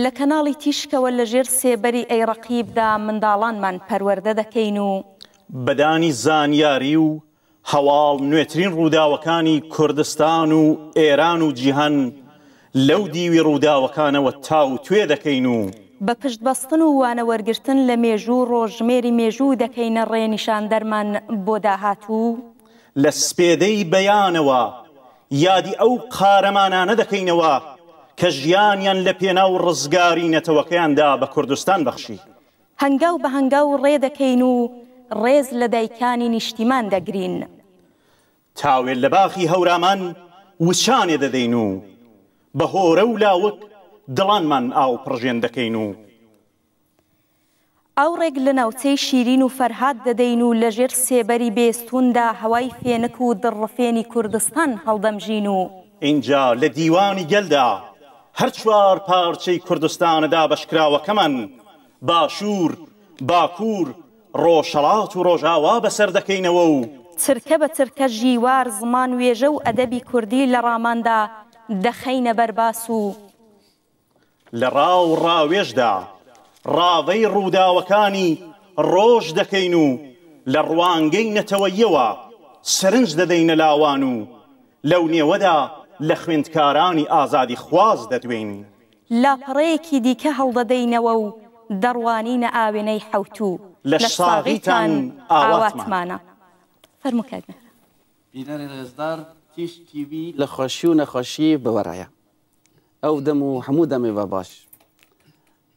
لە کەناڵی تیشکەوە لە ژێر سێبەری ئەی ڕەقیبدا منداڵانمان پەروەردە دەکەین و. بە دانی زانیاری و هەواڵ نوێترین ڕووداوەکانی کوردستان و ئێران و جیهان لەو دیوی ڕووداوەکانەوە تاوتوێ دەکەین و. بە پشت بەستن و وانە وەرگرتن لە مێژوو ڕۆژژمێری مێژوو دەکەینە ڕێنیشاندەرمان بۆ داهاتوو. لە سپێدەی بەیانەوە یادی ئەو قارەمانانە دەکەینەوە کە ژیانیان لە پێناو ڕزگاری نەتەوەکەیاندا بە کوردستان بەخشی. هەنگاو بە هەنگاو ڕێ دەکەین و ڕێز لە دایکانی نیشتیمان دەگرین. تاوێ لە باخی هەورامان وچانێ دەدەین و بە هۆرە و لاوک دڵانمان ئاوپڕژێن دەکەین و. ئاوڕێک لە ناوچەی شیرین و فەرهاد دەدەین و لە ژێر سێبەری بێستووندا هەوای فێنک و دڕڕفێنی کوردستان هەڵدەمژین و. ئینجا لە دیوانی گەلدا هەر چوارپارچەی کوردستانە دابەشکراوەکەمان، باشوور، باکوور، ڕۆژهەڵات و ڕۆژاوا بەسەر دەکەینەوە و. چرکە بە چرکە ژیوار زمان وێژە و ئەدەبی کوردی لە ڕاماندا دەخەینە بەر باس و. لە ڕا و ڕاوێژدا ڕاڤەی ڕووداوەکانی ڕۆژ دەکەین و لە ڕوانگەی نەتەوەییەوە سەرنج دەدەینە لاوان و لەو نێوەدا لە خوێندکارانی ئازادیخواز دەدوێین. لاپەڕەیەکی دیکە هەڵدەدەینەوە و دەڕوانینە ئاوێنەی حەوتوو. لەشساغیتان ئاواتمانە. فەرموو کاک مێهران. بینەری ڕێزدار تیش تیڤی لە خۆشی و نەخۆشی بوەرایە. ئەو دەم و هەموو دەمێ بە باش.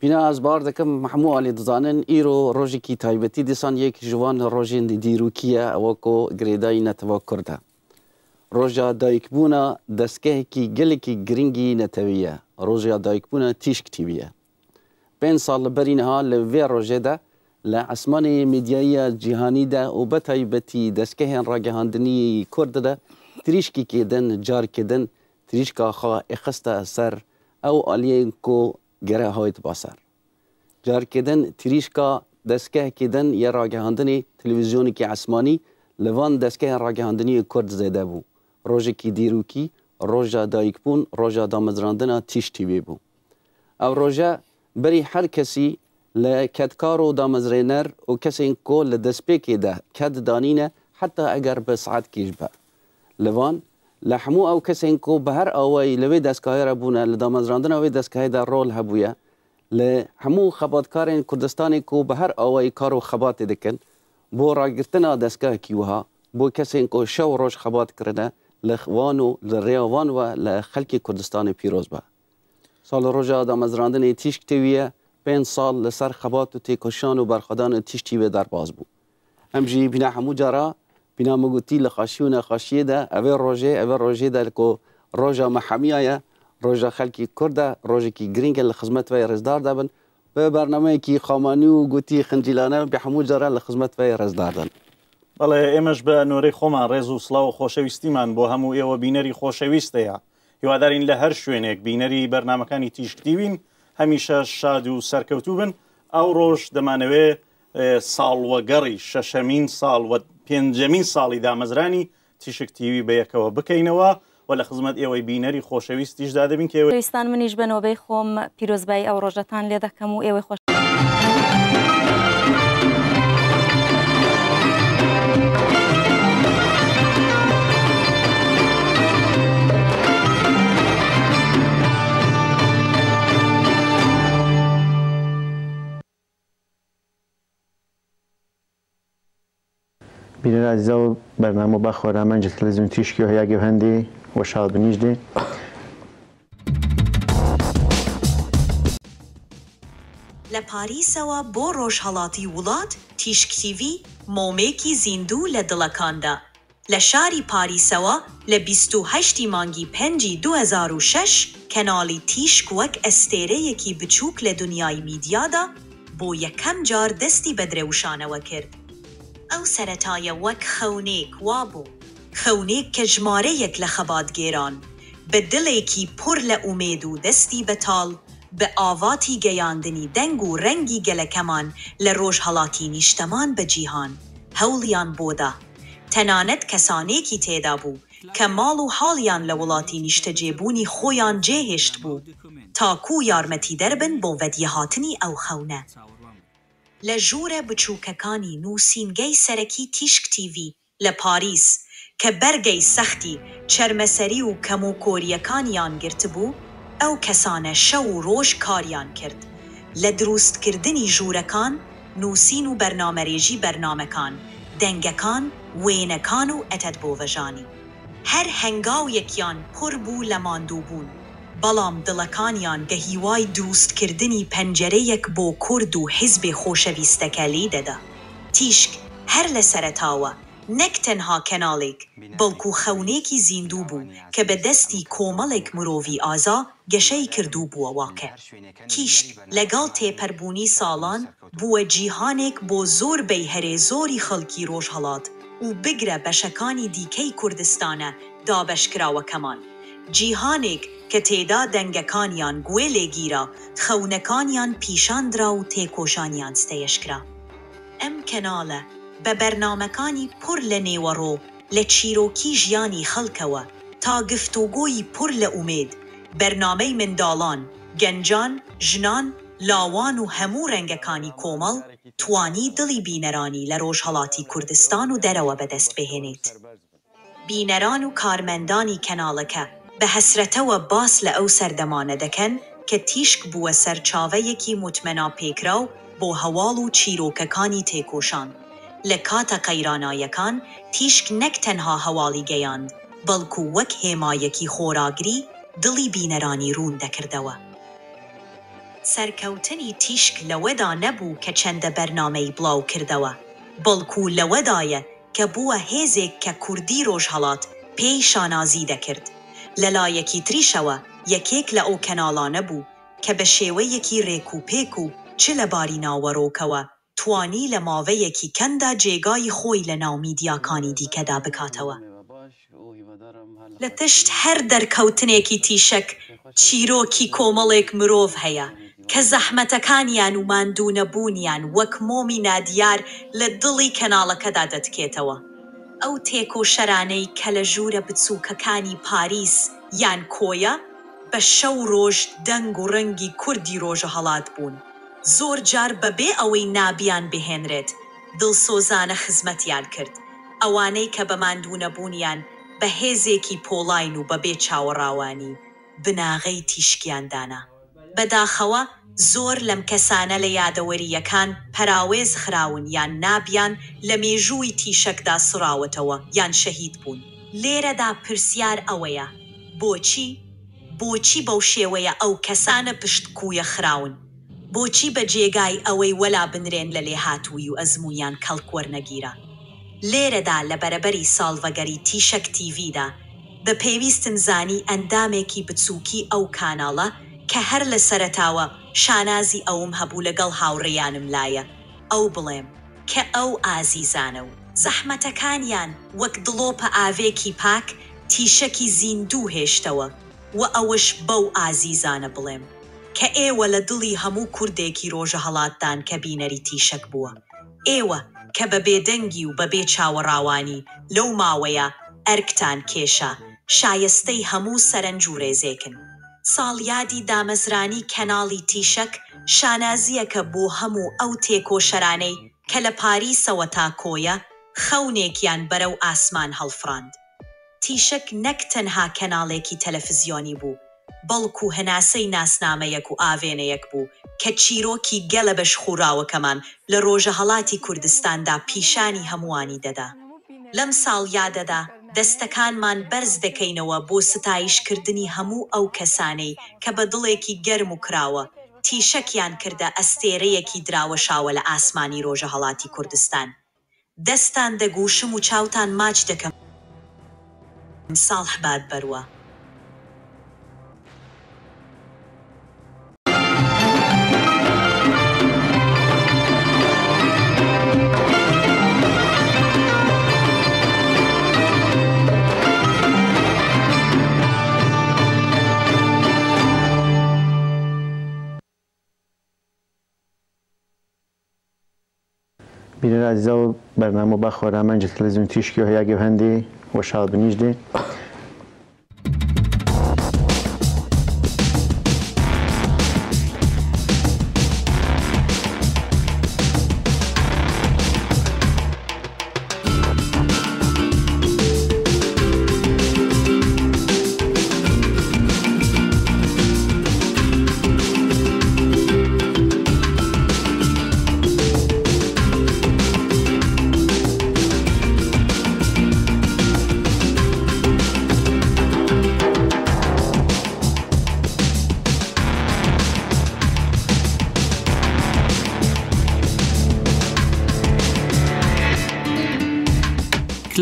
بینا ئەز بار دەکەم هەموو ئالی دزانن ئیرۆ ڕۆژێکی تایبەتی دیسان یەک ژوان ڕۆژێن دیروکیە ئەوە کۆ گرێدای نەتەوە کوردە. ڕۆژا دایکبوونا دەستگەهێکی گەلێکی گرنگی نەتەویە ڕۆژا دایکبوونا تیشک تیویە. پێنج ساڵ لە بەری نها لە ڤێ ڕۆژێدا لە عەسمانی میدیاییە جیهانیدا و بە تایبەتی دەستگەهێن ڕاگەهاندنیی کورددا تریشکێکی دن جارکێ دن تریشکا خە ئێخستە سەر ئەو ئالیەی کو گەرە هایت با سەر. جارکێ دن تریشکا دەستگەهێکی دن یە ڕاگەهاندنی تلویزیۆنێکی عەسمانی لە ڤان دەستگەهێن ڕاگەهاندنیی کورد زێدە بوو. ڕۆژێکی دیروکی، ڕۆژا دایکبوون، ڕۆژا دامەزراندنا تیش تیڤی بوو. ئەو ڕۆژە بەری هەر کەسی لە کەدکار و دامەزرێنەر و کەسێن کو لە دەستپێکێ دە کەد دانینە حەتا ئەگەر بە سعەتکیش بە لە ڤان لە هەموو ئەو کەسێن کو بە هەر ئاوایی لە وێ دەستگاهێ رە بوونە لە دامەزراندنا وێ دەستگاهێ دە ڕۆل هەبوویە لە هەموو خەباتکارێن کوردستانێ کو بە هەر ئاوایی کار و خەباتێ دکن بۆ ڕاگرتنا دەستگاهێکی وها بۆ کەسێن کو شەو ڕۆژ خەبات کرنە لە وان و لە ڕێیا وان وە لە خەلکی کوردستانێ پیرۆز بە. ساڵ ڕۆژا دامەزراندنی تیشک تێویە پێنج ساڵ لە سەر خەبات و تێکۆشان و بەرخۆدان تیش تیوێ دەرباز بوو. ئەم ژی بینا هەموو جارا بینا مە گوتی لە خاشی و نەخاشیێ دە ئەوێ ڕۆژێ ئەوێ ڕۆژێ دە کۆ ڕۆژا مە حەمیایە ڕۆژا خەلکی کوردە ڕۆژێکی گرینگە لە خزمەت وەی ڕێزدار دەبن بە بەرنامەیەکی خامانی و گوتی خنجیلانە بە هەموو جارا لە خزمەت وەی ڕێزدار دەن. بەڵێ ئێمەش بە نۆرەی خۆمان ڕێز و سڵاو و خۆشەویستیمان بۆ هەموو ئێوە بینەری خۆشەویست هەیە. هیوادارین لە هەر شوێنێک بینەری بەرنامەکانی تیشک تیوین هەمیشە شاد و سەرکەوتوو بن. ئەوڕۆش دەمانەوێ ساڵوەگەڕی شەشەمین ساڵ و پێنجەمین ساڵی دامەزرانی تیشک تیوی بەیەکەوە بکەینەوە و لە خزمەت ئێوەی بینەری خۆشەویستیشدا دەبین کە ئێوەی. خۆشەویستان منیش بە نۆبەی خۆم پیرۆزبایی ئەو ڕۆژەتان لێ دەکەم و ئێوەی خۆش. بینەر ئازیزا و بەرنامە با خۆرامان جە تەلەزیون تیشکی و هەیاگێ و هەندێ و شاد بنیش دێ. لە پاریسەوە بۆ ڕۆژهەڵاتی وڵات تیشک تیڤی مۆمێکی زیندوو لە دڵەکاندا لە شاری پاریسەوە لە 28 ی مانگی پێنجی 2006 کەناڵی تیشک وەک ئەستێرەیەکی بچووک لە دونیای میدیادا بۆ یەکەم جار دەستی بە درەوشانەوە کرد. ئەو سەرەتایە وەک خەونێک وابوو، خەونێک کە ژمارەیەک لە خەباتگێران بە دڵێکی پڕ لە ئومێد و دەستی بەتاڵ بە ئاواتی گەیاندنی دەنگ و ڕەنگی گەلەکەمان لە ڕۆژهەڵاتی نیشتمان بە جیهان هەوڵیان بۆ دا. تەنانەت کەسانێکی تێدا بوو. کە ماڵ و حاڵیان لە وڵاتی نیشتەجێبوونی خۆیان جێهێشتبوو، تاکوو یارمەتیدەر بن بۆ وەدیهاتنی ئەو خەونە. لە ژوورە بچووکەکانی نووسینگەی سەرەکی تیشک تیڤی لە پاریس کە بەرگەی سەختی چەرمەسەری و کەموکۆرییەکانیان گرتبوو، ئەو کەسانە شەو و ڕۆژ کاریان کرد لە دروستکردنی ژوورەکان، نووسین و بەرنامەرێژی بەرنامەکان، دەنگەکان، وێنەکان و اتد بۆڤەژانی. هەر هەنگاویەکیان پڕ بوو لە ماندووبوون، بەڵام دڵەکانیان بە هیوای دروستکردنی پەنجەرەیەک بۆ کورد و حیزبی خۆشەویستەکە لێیدەدا. تیشک هەر لە سەرەتاوە نەک تەنها کەناڵێک، بەڵکو خەونێکی زیندوو بوو کە بە دەستی کۆمەڵێک مرۆڤی ئازا گەشەی کرد و بووە واقع. تیشک لەگەڵ تێپەربوونی ساڵان بووە جیهانێک بۆ زۆربەی هەرێ زۆری خەڵکی ڕۆژهەڵات و بگرە بەشەکانی دیکەی کوردستانە دابەشکراوەکەمان. جیهانێک کە تێدا دەنگەکانیان گوێ لێگیرا، خەونەکانیان پیشاندرا و تێکۆشانیان ستەیشکرا. ئەم کەناڵە بە بەرنامەکانی پڕ لە نێوەڕۆ لە چیرۆکی ژیانی خەڵکەوە تا گفتوگۆی پڕ لە ئومێد، بەرنامەی منداڵان، گەنجان، ژنان، لاوان و هەموو ڕەنگەکانی کۆمەڵ توانی دڵی بینەرانی لە ڕۆژهەڵاتی کوردستان و دەرەوە بەدەست بهێنێت. بینەران و کارمەندانی کەناڵەکە بە هەسرەتەوە باس لە ئەو سەردەمانە دەکەن کە تیشک بووە سەرچاوەیەکی متمەناپێکراو بۆ هەواڵ و چیرۆکەکانی تێکۆشان. لە کاتە قەیرانایەکان تیشک نەک تەنها هەواڵی گەیاند، بەڵکو وەک هێمایەکی خۆراگری دڵی بینەرانی ڕوون دەکردەوە. سەرکەوتنی تیشک لەوەدا نەبوو کە چەندە بەرنامەی بڵاوکردەوە، بەڵکو لەوەدایە کە بووە هێزێک کە کوردی ڕۆژهەڵات پێی شانازی دەکرد. لە لایەکی تریشەوە یەکێک لە ئەو کەناڵانە بوو کە بە شێوەیەکی ڕێکوپێک و چ لە باری ناوەڕۆکەوە توانی لە ماوەیەکی کەمدا جێگای خۆی لە ناو میدیاکانی دیکەدا بکاتەوە. لە پشت هەر دەرکەوتنێکی تیشک چیرۆکی کۆمەڵێک مرۆڤ هەیە کە زەحمەتەکانیان و ماندوونەبوونیان وەک مۆمی نادیار لە دڵی کەناڵەکەدا دەتکێتەوە. ئەو تێکۆشەرانەی کە لە ژوورە بچووکەکانی پاریس یان کۆیە بە شەو ڕۆژ دەنگ و ڕەنگی کوردی ڕۆژەهەڵات بوون، زۆر جار بە بێ ئەوەی نابیان بهێنرێت دڵسۆزانە خزمەتیان کرد، ئەوانەی کە بە ماندوونەبوونیان بە هێزێکی پۆڵاین و بە بێ چاوەڕاوانی بناغەی تیشکیان دانا. بەداخەوە زۆر لەم کەسانە لە یادەوەرییەکان پەراوێز خراون یان نابیان لە مێژووی تیشەکدا سڕاوەتەوە یان شەهید بوون. لێرەدا پرسیار ئەوەیە بۆچی؟ بۆچی بەو شێوەیە ئەو کەسانە پشتقوویە خراون؟ بۆچی بە جێگای ئەوەی وەلا بنرێن لە لێهاتوویی و ئەزموونیان کەڵک وەرنەگیرا؟ لێرەدا لە بەرەبەری ساڵڤەگەری تیشەک تیڤیدا بە پێویستم زانی ئەندامێکی بچووکی ئەو کاناڵە کە هەر لە سەرەتاوە شانازی ئەوم هەبوو لەگەڵ هاوڕێیانم لایە ئەو بڵێم کە ئەو ئازیزانە و زەحمەتەکانیان وەک دڵۆپە ئاڤێکی پاک تیشەکی زیندوو هێشتەوە و ئەوەش بەو ئازیزانە بڵێم کە ئێوە لە دڵی هەموو کوردێکی ڕۆژەهەڵاتدان کە بینەری تیشەک بووە. ئێوە کە بە بێدەنگی و بە بێ چاوەڕاوانی لەو ماوەیە ئەرکتان کێشا، شایەستەی هەموو سەرنج و رێزێکن. ساڵیادی دامەزرانی کەناڵی تیشەک شانازییەکە بۆ هەموو ئەو تێکۆشەرانەی کە لە پاریسەوە تا کۆیە خەونێکیان بەرەو ئاسمان هەڵفڕاند. تیشک نەک تەنها کەناڵێکی تەلەفزیۆنی بوو، بەڵکو هەناسەی ناسنامەیەک و ئاوێنەیەک بوو کە چیرۆکی گەلە بەشخوراوەکەمان لە ڕۆژەهەڵاتی کوردستاندا پیشانی هەمووانی دەدا. لەم ساڵیادەدا دەستەکانمان بەرز دەکەینەوە بۆ ستایشکردنی هەموو ئەو کەسانەی کە بە دڵێکی گەرم و کراوە تیشەکیان کردە ئەستێرەیەکی دراوەشاوە لە ئاسمانی ڕۆژەهەڵاتی کوردستان. دەستان دەگوشم و چاوتان ماچ دەکەم ساڵح بادبەروە. بینەر ئازیزا و بەرنامە با خۆرامەنج تەلەڤیزیۆن تیشکی و هەیاگێ هەندێ و شاد بنیش دێ.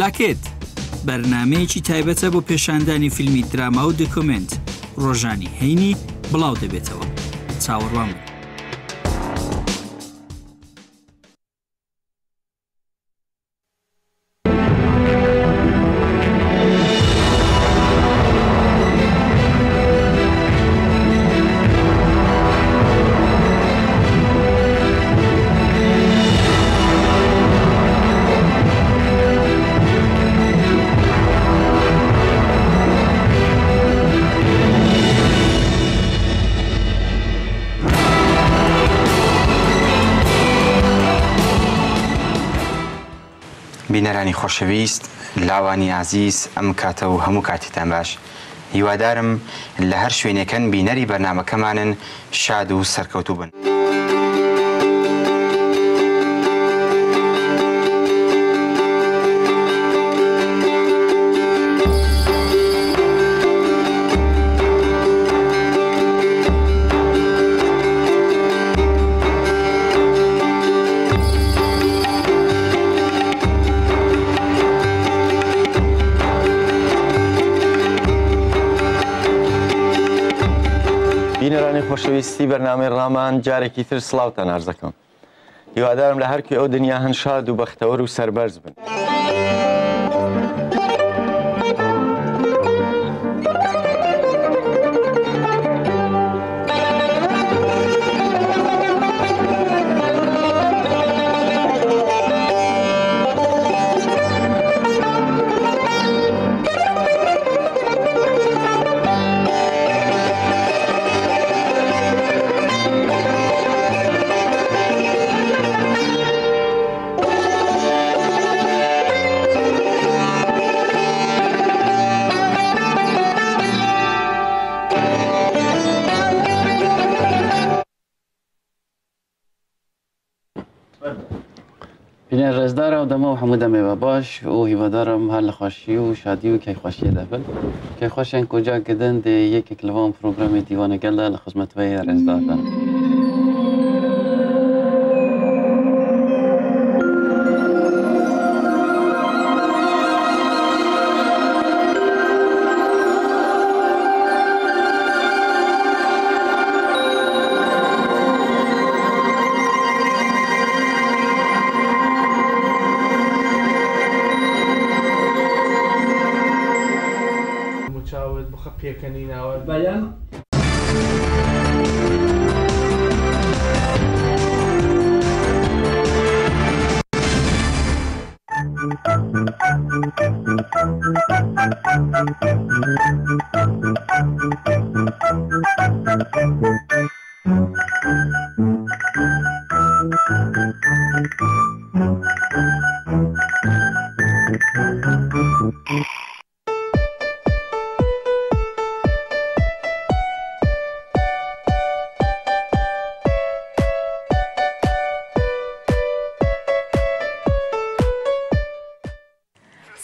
کلاکێت بەرنامەیەکی تایبەتە بۆ پێشاندانی فیلمی دراما و دۆکۆمێنت، ڕۆژانی هەینی بڵاو دەبێتەوە. چاوەڕوان بن. بینەرانی خۆشەویست، لاوانی ئازیز ئەم کاتە و هەموو کاتێتان باش. هیوادارم لە هەر شوێنێکن بینەری بەرنامەکەمانن شاد و سەرکەوتوو بن. بینەرانی خۆشەویستی بەرنامەی ڕامان جارێکی تر سڵاوتان عەرز دەکەم. هیوادارم لە هەر کوێ ئەو دنیا هەن شاد و بەختەوەر و سەربەرز بن. بینەر ڕێزدارە و دەمە و هەموو دەمێ بە باش و هیوادارم هەر لە خۆشی و شادی و کەیخۆشیە دەبن کەیخۆشیان کۆجا کردن دێ یەکێک لەوان پرۆگرامی دیوانەگەلدا لە خزمەتوەی ڕێزداردا. چاوت بخە پێکەنیناوە بەیان.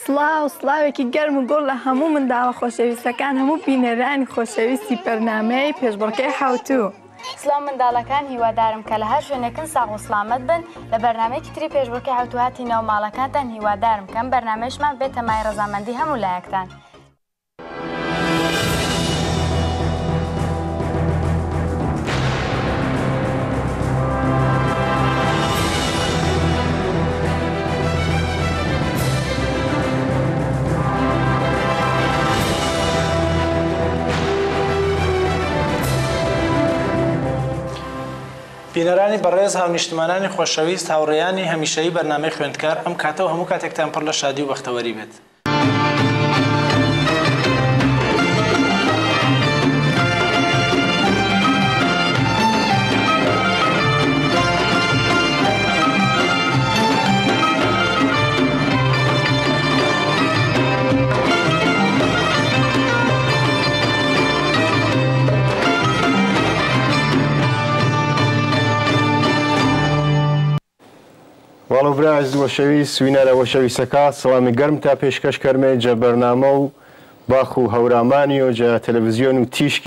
سڵاو سڵاوێکی گەرم و گوڕ لە هەموو منداڵە خۆشەویستەکان هەموو بینەرانی خۆشەویستی بەرنامەی پێشبڕکێی حەوتوو. سڵاو منداڵەکان هیوادارم کە لە هەر شوێنێکن ساغ و سڵامەت بن لە بەرنامەیەکی تری پێشبڕکێی حەوتوو هاتینەوە ماڵەکانتان هیوادارم کەم بەرنامەیشمان بێتە مایەی ڕەزامەندی هەموو لایەکتان. بینەرانی بەڕێز، هاونیشتمانانی خۆشەویست، هاوڕێیانی هەمیشەیی بەرنامەی خوێندکار، ئەم کاتە و هەموو کاتێکتان پڕ لە شادی و بەختەوەری بێت. واڵۆ برا عزیز وەشەویست وینەرە وەشەویسەکا سڵامی گەرم تا پێشکەش کەرمێ جە بەرنامە و باخ و هەورامانیۆ جە تەلەڤزیۆن و تیشکی.